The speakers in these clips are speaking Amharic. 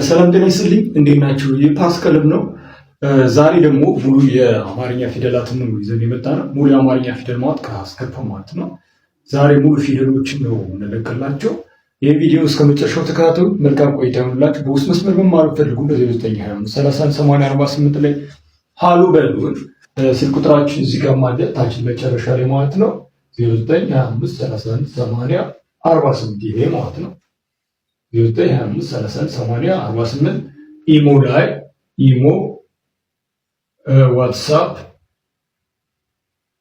ሰላም ጤና ይስጥልኝ። እንዴት ናችሁ? ይህ ፓስቀልም ነው። ዛሬ ደግሞ ሙሉ የአማርኛ ፊደላትን ነው ይዘን የመጣ ነው። ሙሉ የአማርኛ ፊደል ማለት ከሀ እስከ ፐ ማለት ነው። ዛሬ ሙሉ ፊደሎችን ነው የምንለቅላቸው። ይህ ቪዲዮ እስከ መጨረሻው ተከታተሉ። መልካም ቆይታ ይሁንላችሁ። በውስጥ መስመር መማር ፈልጉ በ0925 31 80 48 ላይ ሀሎ በሉን። ስልክ ቁጥራችን እዚህ ጋር አለ ታችን መጨረሻ ላይ ማለት ነው 0925 31 80 48 ይሄ ማለት ነው 925 31 80 48 ኢሞ ላይ ኢሞ፣ ዋትሳፕ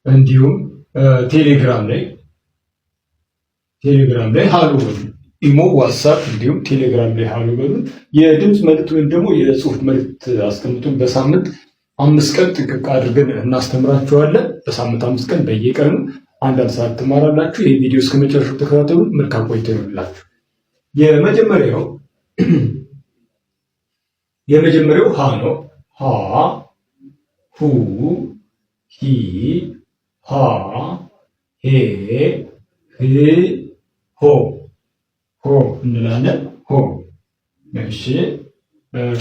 እንዲሁም ቴሌግራም ላይ ሀሎ በሉ። ኢሞ፣ ዋትሳፕ እንዲሁም ቴሌግራም ላይ ሀሎ በሉን። የድምፅ መልእክት ወይም ደግሞ የጽሁፍ መልእክት አስቀምጡን። በሳምንት 5 ቀን ጥንቅቅ አድርገን እናስተምራችኋለን። በሳምንት 5 ቀን በየቀኑ አንዳንድ ሰዓት ትማራላችሁ። ይህ ቪዲዮ እስከ መጨረሻው ተከታተሉ። መልካም ቆይታ ይሆንላችሁ። የመጀመሪያው ሀ ነው። ሀ ሁ ሂ ሃ ሄ ህ ሆ ሆ እንላለን። ሆ። እሺ፣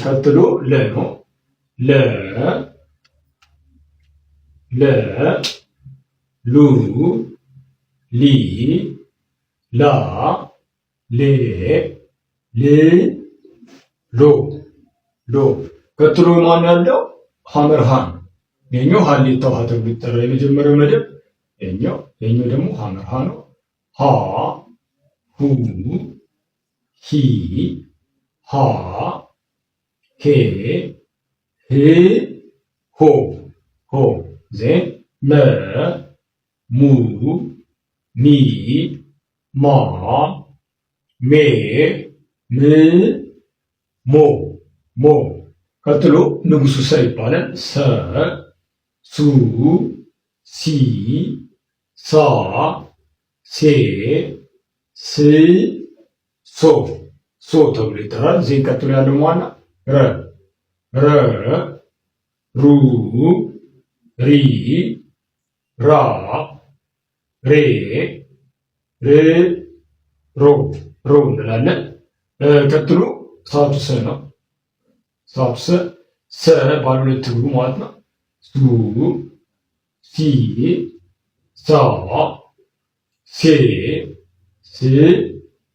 ቀጥሎ ለ ነው። ለ ለ ሉ ሊ ላ ሌ ል ሎ ሎ። ቀጥሎ ማን ያለው? ሐመር ሃ ነው። የኛው ሀሌታው ሀ ተብሎ ይጠራል። የመጀመሪያው መደብ የኛው ደግሞ ሐመር ሃ ነው። ሀ ሁ ሂ ሃ ሄ ህ ሆ ሆ then መ ሙ ሚ ማ ሜ ም ሞ ሞ። ቀጥሎ ንጉሱ ሰ ይባላል። ሰ ሱ ሲ ሳ ሴ ስ ሶ ሶ ተብሎ ይጠራል። then ቀጥሎ ያለው ዋና ረ ረ ሩ ሪ ራ ሬ ር ሮ ሮ እንላለን። ቀጥሎ ሰዓቱ ሰ ነው። ሰዓቱ ሰ ሰ ባለ ሁለት እግሩ ማለት ነው። ሱ ሲ ሳ ሴ ስ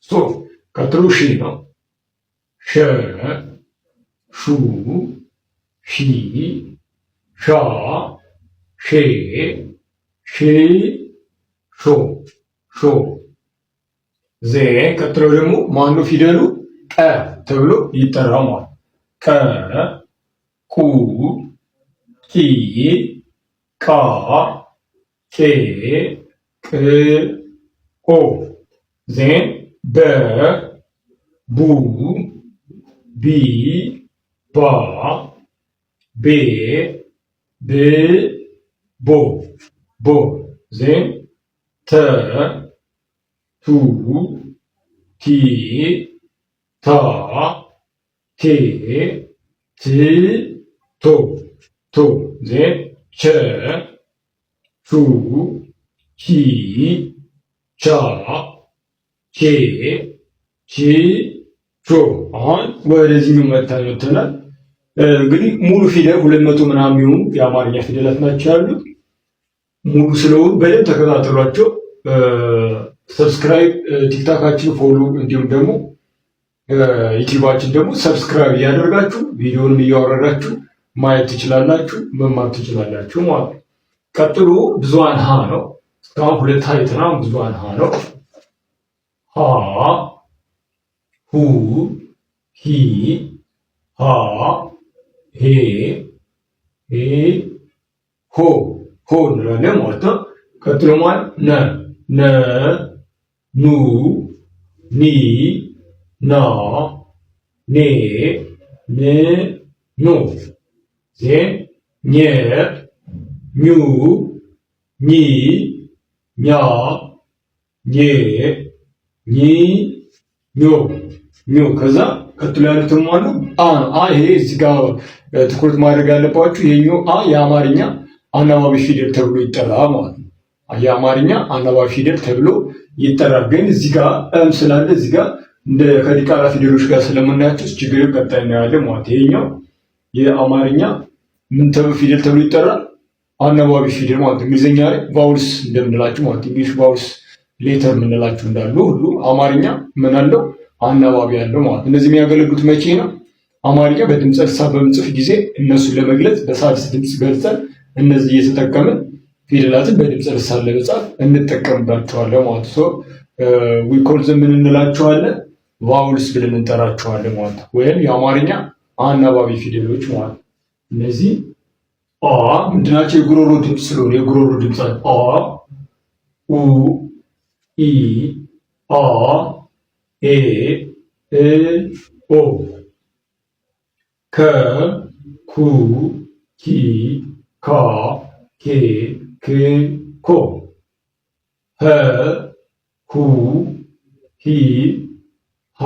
ሶ። ቀጥሎ ሺ ነው። ሸ ሹ ሺ ሻ ሼ ሽ ሾ ሾ። ዜ ቀጥሎ ደግሞ ማኑ ፊደሉ ቀ ተብሎ ይጠራል ማለት ቀ ቁ ቂ ቃ ቄ ቅ ቆ። then በ ቡ ቢ ባ ቤ ብ ቦ ቦ። then ተ ቱ ቲ ታ ቴ ት ቶ ቶ። then ቸ ቹ ቺ ቻ ቼ ች ቾ። አሁን ወደዚህኛው መተናል። እንግዲህ ሙሉ ፊደል 200 ምናምን የሚሆኑ የአማርኛ ፊደላት ናቸው ያሉት። ሙሉ ስለሆኑ በደንብ ተከታተሏቸው። subscribe ቲክታካችን follow እንዲሁም ደግሞ ዩቲዩባችን ደግሞ subscribe እያደረጋችሁ ቪዲዮንም እያወረዳችሁ ማየት ትችላላችሁ፣ መማር ትችላላችሁ ማለት ነው። ቀጥሎ ብዙሃን ሀ ነው። እስካሁን ሁለት ሀ አይተናል። ብዙሃን ሀ ነው። ሀ ሁ ሂ ሃ ሄ ሄ ሆ ሆ እንላለን ማለት ነው። ቀጥሎ ማለት ነ ነ ኑ ኒ ና ኔ ን ኖ። then ኘ ኙ ኚ ኛ ኜ ኚ ኞ ኞ። ከዛ ቀጥሎ ያሉትም አሉ አ ነው። አ ይሄ እዚህ ጋር ትኩረት ማድረግ ያለባችሁ ይሄኛው አ የአማርኛ አናባቢ ፊደል ተብሎ ይጠራል ማለት ነው። የአማርኛ አናባቢ ፊደል ተብሎ ይጠራል። ግን እዚህ ጋር እም ስላለ እዚህ ጋር እንደ ከዲቃላ ፊደሎች ጋር ስለምናያቸው ችግር ቀጣይ እናያለን ማለት። ይሄኛው የአማርኛ ምን ተብሎ ፊደል ተብሎ ይጠራል? አናባቢ ፊደል ማለት ነው። እንግሊዝኛ ላይ vowels እንደምንላቸው ማለት English vowels letter የምንላቸው እንዳሉ ሁሉ አማርኛ ምን አለው? አናባቢ ያለው ማለት። እነዚህ የሚያገለግሉት መቼ ነው? አማርኛ በድምፀ ልሳን በምንጽፍ ጊዜ እነሱን ለመግለጽ በሳድስ ድምፅ ገልጸን እነዚህ እየተጠቀምን ፊደላትን በድምፀ ልሳን ለመጻፍ እንጠቀምባቸዋለን ማለት ነው። We call them ምን እንላቸዋለን? Vowels ብለን እንጠራቸዋለን ማለት ነው። ወይም የአማርኛ አናባቢ ፊደሎች ማለት ነው። እነዚህ አ ምንድናቸው? የጉሮሮ ድምፅ ስለሆነ የጉሮሮ ድምፅ አ፣ ኡ፣ ኢ፣ አ፣ ኤ፣ እ፣ ኦ፣ ከ፣ ኩ፣ ኪ፣ ካ፣ ኬ፣ ክ፣ ኮ፣ ሀ፣ ሁ፣ ሂ፣ ሃ፣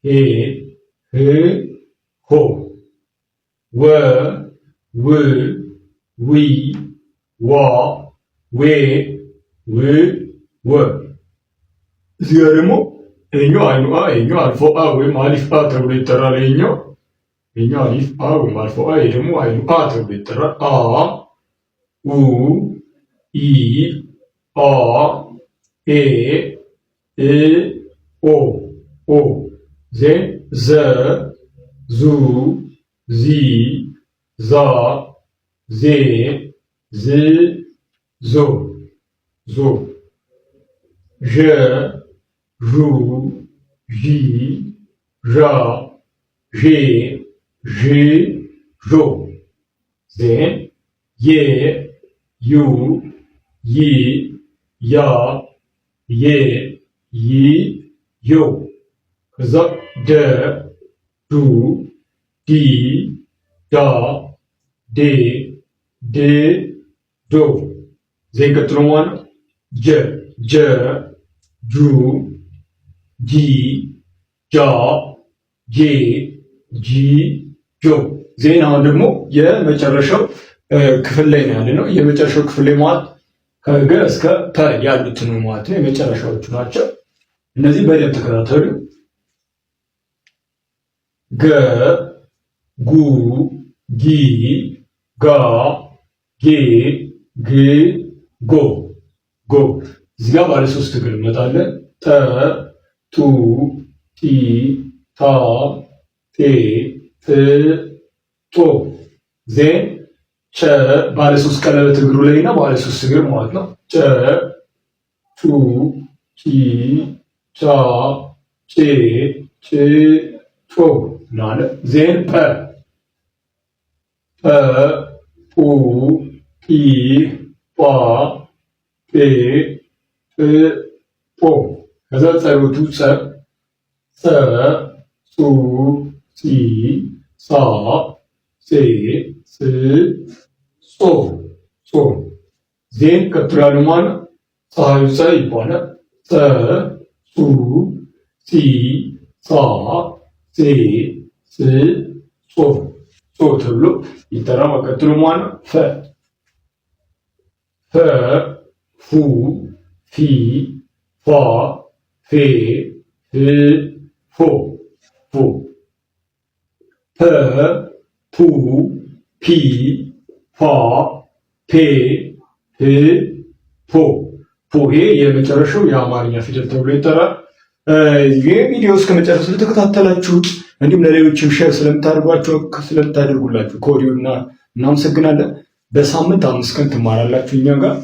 ሄ፣ ህ፣ ሆ፣ ወ፣ ው፣ ዊ፣ ዋ፣ ዌ፣ ው፣ ወ። እዚህ ጋር ደግሞ ይሄኛው አይኑ አ፣ ይሄኛው አልፎ አ ወይም አሊፍ አ ተብሎ ይጠራል። ይሄኛው አሊፍ አ ወይም አልፎ አ፣ ይሄ ደግሞ አይኑ አ ተብሎ ይጠራል። አ፣ ኡ፣ ኢ፣ አ፣ ኤ፣ እ፣ ኦ፣ ኦ፣ then ዘ፣ ዙ፣ ዚ፣ ዛ፣ ዜ፣ ዝ፣ ዞ፣ ዞ፣ ዠ፣ ዡ፣ ዢ፣ ዣ፣ ዤ፣ ዥ፣ ዦ፣ then የ፣ ዩ፣ ይ፣ ያ፣ የ፣ ይ፣ ዮ፣ ከዛ ደ፣ ዱ፣ ዲ፣ ዳ፣ ዴ፣ ድ፣ ዶ። Then ቀጥሎ ማለት ጀ፣ ጀ፣ ጁ፣ ጂ፣ ጃ፣ ጄ፣ ጂ፣ ጆ። Then አሁን ደግሞ የመጨረሻው ክፍል ላይ ነው ያለነው። የመጨረሻው ክፍል ላይ ማለት ከገ እስከ ፐ ያሉት ነው ማለት ነው። የመጨረሻዎቹ ናቸው። እነዚህ በደንብ ተከታተሉ። ገ፣ ጉ፣ ጊ፣ ጋ፣ ጌ፣ ግ፣ ጎ፣ ጎ። እዚህ ጋር ባለ ሶስት እግር እንመጣለን። ጠ፣ ጡ፣ ጢ፣ ታ፣ ጤ፣ ጥ፣ ጦ። Then ጨ ባለ ሶስት ቀለበት እግሩ ላይ እና ባለ ሶስት እግር ማለት ነው። ጨ፣ ጩ፣ ጪ፣ ጫ፣ ጬ፣ ጭ፣ ጮ እንላለን። Then ጰ፣ ጰ፣ ጱ፣ ጲ፣ ጳ፣ ጴ፣ ጵ፣ ጶ። ከዛ ጸሎቱ ጸ፣ ጸ፣ ጹ፣ ጺ፣ ጻ፣ ጼ፣ ጽ፣ ጾ፣ ጾ። Then ቀጥሎ ያለው ማለት ፀሐዩ ፀ ይባላል። ጸ፣ ጹ፣ ጺ፣ ጻ፣ ጼ፣ ጽ፣ ጾ፣ ጾ ተብሎ ይጠራል። ቀጥሎ ማለት ፈ፣ ፈ፣ ፉ፣ ፊ፣ ፋ፣ ፌ፣ ፍ፣ ፎ፣ ፎ፣ ፐ፣ ፑ፣ ፒ፣ ፓ፣ ፔ፣ ፕ፣ ፖ፣ ፖ። ይሄ የመጨረሻው የአማርኛ ፊደል ተብሎ ይጠራል። ይህ ቪዲዮ እስከ መጨረሻ ስለተከታተላችሁት እንዲሁም ለሌሎችም share ስለምታደርጓቸው ስለምታደርጉላችሁ ከወዲሁ እናመሰግናለን። በሳምንት 5 ቀን ትማራላችሁ እኛ ጋር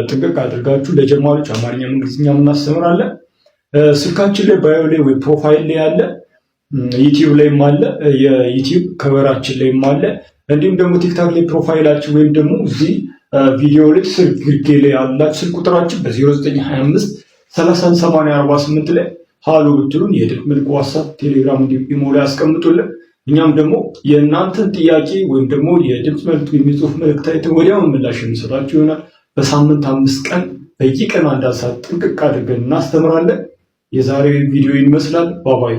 ጥንቅቅ አድርጋችሁ። ለጀማሪዎች አማርኛም እንግሊዝኛም እናስተምራለን። ስልካችን ላይ bio ላይ ወይ profile ላይ አለ፣ ዩቲዩብ ላይም አለ፣ የዩቲዩብ cover ኣችን ላይም አለ። እንዲሁም ደግሞ ቲክታክ ላይ profile ኣችን ወይም ደግሞ እዚህ ቪዲዮ ላይ ስልክ ግርጌ ላይ ያላችሁ ስልክ ቁጥራችን በ0925 30 80 48 ላይ ሃሎ ብትሉን የድምፅ መልክ ዋትሳፕ፣ ቴሌግራም እንዲሁም ኢሞ ላይ ያስቀምጡልን። እኛም ደግሞ የእናንተን ጥያቄ ወይም ደግሞ የድምፅ መልዕክት ወይም የጽሁፍ መልዕክት አይተን ወዲያውኑ ምላሽ የምንሰጣችሁ ይሆናል። በሳምንት 5 ቀን በየቀኑ አንዳንድ ሰዓት ጥንቅቅ አድርገን እናስተምራለን። የዛሬው ቪዲዮ ይመስላል። Bye bye።